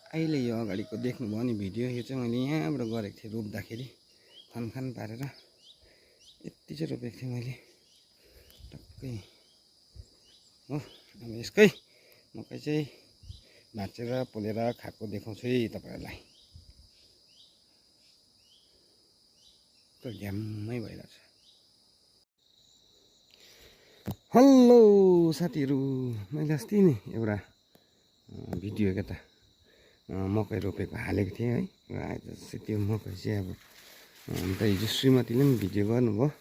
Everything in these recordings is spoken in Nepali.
अहिले यो अगाडिको देख्नुभयो नि भिडियो, यो चाहिँ मैले यहाँबाट गरेको थिएँ रोप्दाखेरि खनखान पारेर यति चाहिँ रोपेको थिएँ मैले टक्कै हो। अब यसकै मकै चाहिँ भाँचेर पोलेर खाएको देखाउँछु है तपाईँहरूलाई। पुरा घ्याम्मै भइरहेछ। हेलो साथीहरू, मैले अस्ति नि एउटा भिडियो क्या त मकै रोपेको हालेको थिएँ है। र आज चाहिँ त्यो मकै चाहिँ अब अन्त हिजो श्रीमतीले पनि भिडियो गर्नुभयो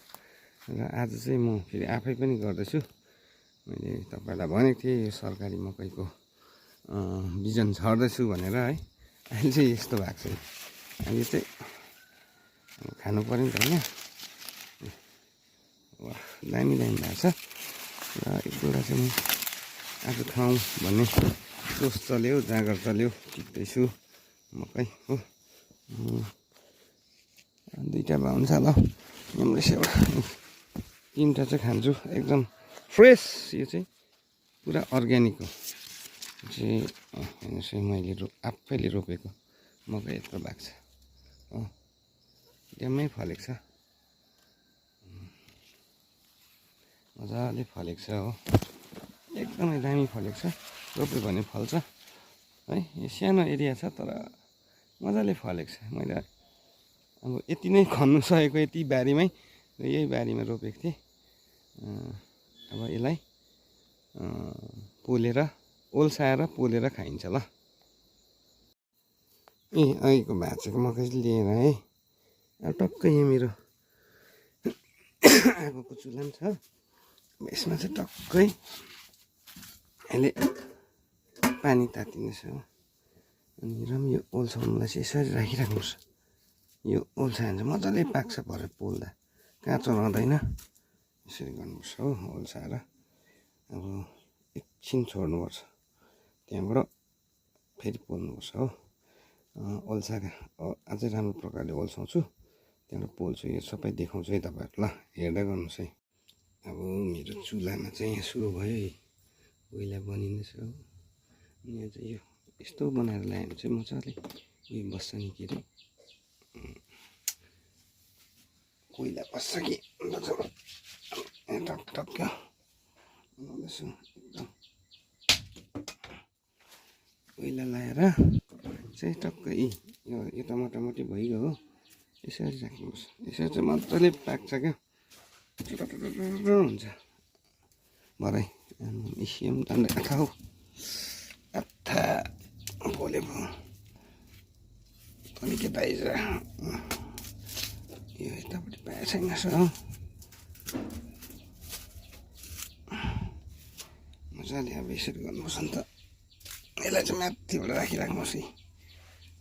र आज चाहिँ म फेरि आफै पनि गर्दैछु। मैले तपाईँलाई भनेको थिएँ यो सरकारी मकैको बिजन छर्दैछु भनेर है। अहिले चाहिँ यस्तो भएको छ। अहिले चाहिँ खानु पऱ्यो नि त होइन। वाह दामी दामी भएको छ। र एक दुईवटा चाहिँ म आज खाउँ भन्ने सोच चल्यो, जाँगर चल्यो, टिप्दैछु मकै हो। दुईवटा भए हुन्छ ल, राम्रो सेवा। तिनवटा चाहिँ खान्छु, एकदम फ्रेस। यो चाहिँ पुरा अर्ग्यानिक हो चाहिँ हेर्नुहोस् है, मैले आफैले रोपेको मकै यत्रो भएको छ हो। एकदमै फलेको छ, मजाले फलेको छ हो। एकदमै दामी फलेको छ। रोप्यो भने फल्छ है। यो सानो एरिया छ तर मजाले फलेको छ। मैले अब यति नै खन्नु सकेको, यति बारीमै र यही बारीमा रोपेको थिएँ। अब यसलाई पोलेर ओल्साएर पोलेर खाइन्छ ल। ए अहिलेको भाँचेको मकै लिएर है। अब टक्कै यहाँ मेरो आगोको चुल्हा पनि छ। यसमा चाहिँ टक्कै अहिले पानी तातिनेछ हो। अनि र पनि यो ओल्साउनुलाई चाहिँ यसरी राखिराख्नुहोस्। यो ओल्सायो भने चाहिँ मजाले पाक्छ भरे पोल्दा, काँचो रहँदैन। यसरी गर्नुपर्छ हो ओल्साएर। अब एकछिन छोड्नुपर्छ, त्यहाँबाट फेरि पोल्नुपर्छ हो। ओल्साएर अझै राम्रो प्रकारले ओल्साउँछु, त्यहाँबाट पोल्छु। यो सबै देखाउँछु है तपाईँहरू ल, हेर्दै गर्नुहोस् है। अब मेरो चुल्हामा चाहिँ यहाँ सुरु भयो है, कोइला बनिँदैछ हो। यहाँ चाहिँ यो यस्तो बनाएर ल्यायो भने चाहिँ मजाले उयो बस्छ नि, के अरे कोइला बस्छ कि टक टक्क बनाउँदैछु। एकदम कोइला लगाएर चाहिँ टक्कै यो त मोटामोटी भइगयो हो। यसरी राख्नुपर्छ। यसरी चाहिँ मजाले पाक्छ क्या, हुन्छ भरे। मिसियो पनि झन्डै आथा हौ, आथा पोले भयो अनि के पाइन्छ। यो यतापट्टि पाएको छैन हो। मजाले अब यसरी गर्नुपर्छ नि त। यसलाई चाहिँ माथिबाट राखिराख्नुहोस् है।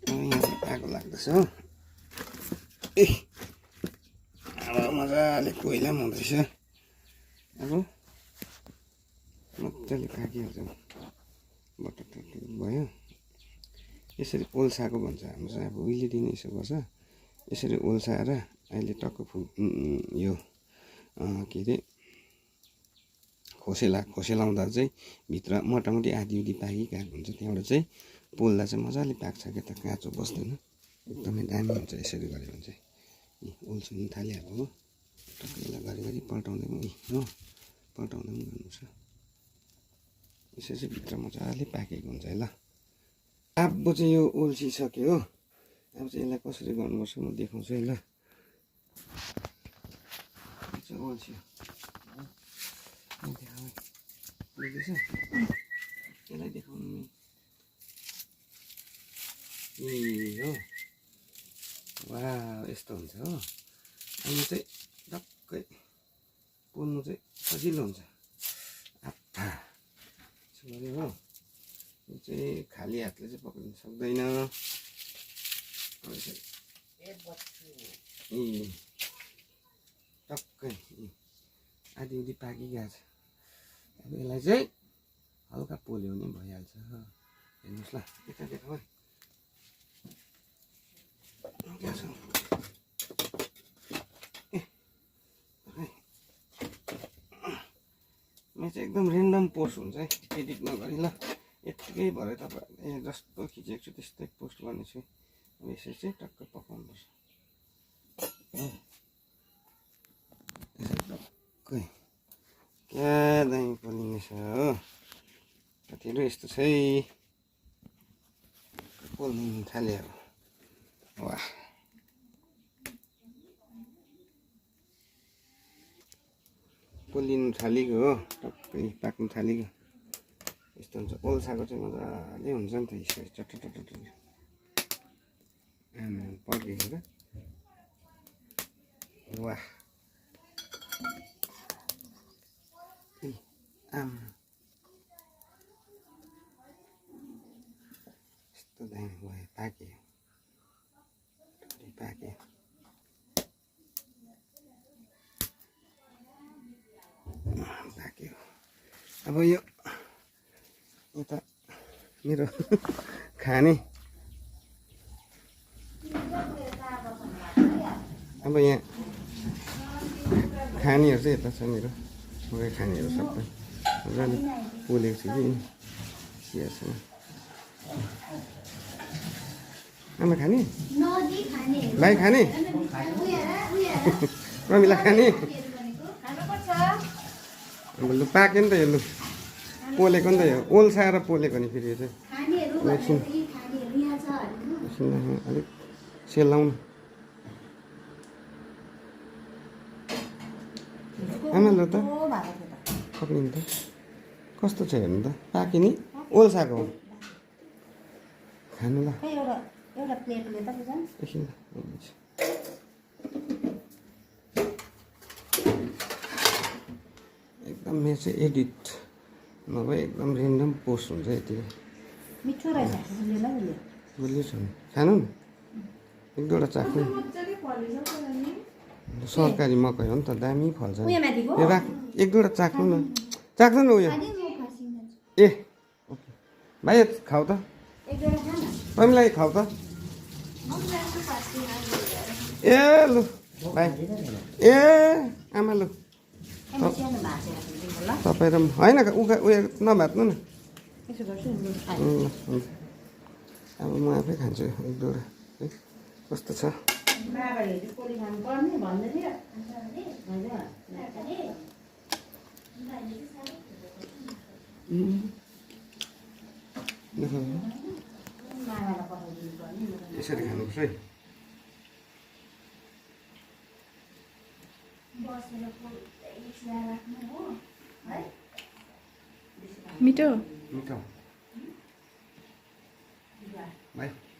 अब यहाँ आगो लाग्दैछ हो। ए अब मजाले कोइला पनि हुँदैछ। अब मजाले पाकिहाल्छ। बटर भयो। यसरी ओल्साएको भन्छ हाम्रो चाहिँ। अब उहिलेदेखि नै यसो गर्छ। यसरी ओल्साएर अहिले टक्क यो के अरे खोसे लाउँदा चाहिँ भित्र मोटामोटी आधी उधी पाकिगएको हुन्छ। त्यहाँबाट चाहिँ पोल्दा चाहिँ मजाले पाक्छ क्या त, काँचो बस्दैन। एकदमै दामी हुन्छ यसरी गऱ्यो भने चाहिँ। ओल्सिनु थालिहाल्नु हो। टक्कै यसलाई घरिघरि पल्टाउँदै पनि हो, पल्टाउँदै पनि गर्नुपर्छ। यसरी चाहिँ भित्र मजाले पाकेको हुन्छ है ल। अब चाहिँ यो ओल्सिसक्यो हो। अब चाहिँ यसलाई कसरी गर्नुपर्छ म देखाउँछु है ल। ओल्सियो देख्दैछ, यसलाई देखाउनु नि हो। वा यस्तो हुन्छ हो। अनि चाहिँ टक्कै पोल्नु चाहिँ सजिलो हुन्छ। आत्था गऱ्यो हो। यो चाहिँ खाली हातले चाहिँ पक्रिनु सक्दैन। ए टक्कै आधी उधी पाकिगएको छ। अब यसलाई चाहिँ हल्का पोल्यो भने भइहाल्छ। हेर्नुहोस् ल, यता देखाऊ है। यो चाहिँ एकदम रेन्डम पोस्ट हुन्छ है, एडिट नगरी ल। यत्तिकै भरे तपाईँहरूले जस्तो खिचेको छु त्यस्तै पोस्ट गर्नेछु अब यसरी चाहिँ टक्क पकाउनुपर्छ टक्कै क्या दामी पोलिनेछ हो साथीहरू यस्तो छ है पोल्नु थाल्यो वाह पोलिनु थालेको हो टक्कै पाक्नु थालेको यस्तो हुन्छ ओल्साको चाहिँ मजाले हुन्छ नि त यसरी चट्ट पकेको र वाह आमा यस्तो दामी भयो पाक्यो अब यो यता मेरो खाने अब यहाँ खानेहरू चाहिँ यता छ मेरो मकै खानेहरू सबै मजाले पोलेको छु कि चियासँग आमा खाने भाइ खाने प्रमिला खाने अब लु पाक्यो नि त यो लु पोलेको नि त यो ओल्साएर पोलेको नि फेरि यो चाहिँ एकछिन अलिक सेलाउनु आमा ल त पक्रिनु त कस्तो छ हेर्नु त पाक्यो नि ओल्साको हो खानु ल एकछिन एकदम मेरो चाहिँ एडिट नभए एकदम रेन्डम पोस्ट हुन्छ यति मिठो रहेछ बुझ्यो छ खानु न एक दुईवटा चाख्नु सरकारी मकै हो नि त दामी फल्छ यो राख एक दुईवटा चाख्नु न उयो ए ओके भाइ खाऊ त तिमीलाई खाऊ त ए लु भाइ ए आमा लु तपाईँ र होइन उयो नभात्नु न अब म आफै खान्छु एक दुईवटा है कस्तो छ यसरी खानुपर्छ है मिठो मिठो भाइ